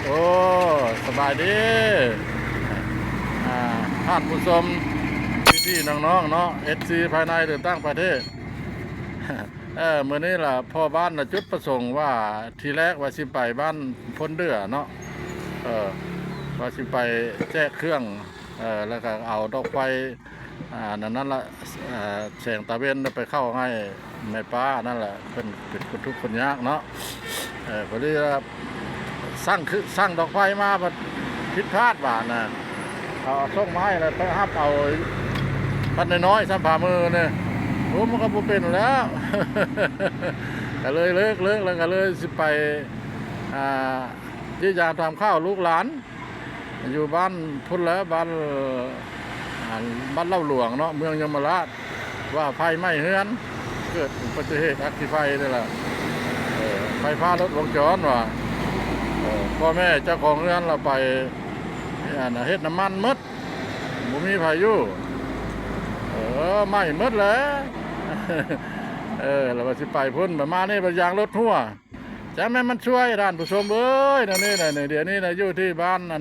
ໂອ້ ສະບາຍດີ ອ່າ ທ່ານຜູ້ຊົມ ພີ່ໆ ນ້ອງໆ ເນາະ ເອັຟຊີ ພາຍໃນ ຫຼື ຕ່າງປະເທດ. ເອີ ມື້ນີ້ລະ ພໍ່ບ້ານລະຈຸດປະສົງວ່າ ທີແລກວ່າຊິໄປບ້ານພົນເດືອເນາະ ເອີ ວ່າຊິໄປແຈກເຄື່ອງ ເອີ ແລ້ວກະເອົາດອກໄຟ ອ່າ ນັ້ນ ນັ້ນລະ ເອີ ແສງຕາເວັນໄປເຂົ້າໃຫ້ແມ່ປ້ານັ້ນລະ ເພິ່ນເປັນຄົນທຸກຄົນຍາກເນາະ. ເອີ ພໍດີວ່າສັ່ງ ຄື ສັ່ງດອກໄຟມາ ພັດຜິດພາດບາດນະ ເຂົາເອົາສົ່ງມາໃຫ້ ແລ້ວໄປຮັບເອົາພັດນ້ອຍໆ ສ່ຳຝ່າມືນີ້ ໂອ້ ມັນກໍບໍ່ເປັນແລ້ວ ກໍເລີຍເລີກ ເລີກ ແລ້ວກໍເລີຍຊິໄປ ອ່າ ຢ້ຽມຢາມຖາມຂ່າວລູກຫຼານ ຢູ່ບ້ານພຸ້ນແຫຼະ ບ້ານ ອ່າ ບ້ານເລົ່າຫຼວງເນາະ ເມືອງຍົມມະລາດ ວ່າໄຟໄໝ້ເຮືອນ ເກີດອຸບັດຕິເຫດອັກຄີໄຟນີ້ລະ ເອີ ໄຟຟ້າລັດວົງຈອນວ່າ ເອີ ພໍ່ແມ່ເຈົ້າຂອງເຮືອນລະໄປ ອັນ ເຮັດນ້ຳມັນໝົດ ບໍ່ມີໃຜຢູ່ ເອີ ໄໝ້ໝົດແຫຼະ ເອີ ລະວ່າຊິໄປພຸ້ນ ບາດມານີ້ບາດຢາງລົດຮົ່ວ ຈັກແມ່ນມັນຊ່ວຍ ທ່ານຜູ້ຊົມເອີຍ ແນວນີ້ນະ ດຽວນີ້ນະ ຢູ່ທີ່ບ້ານ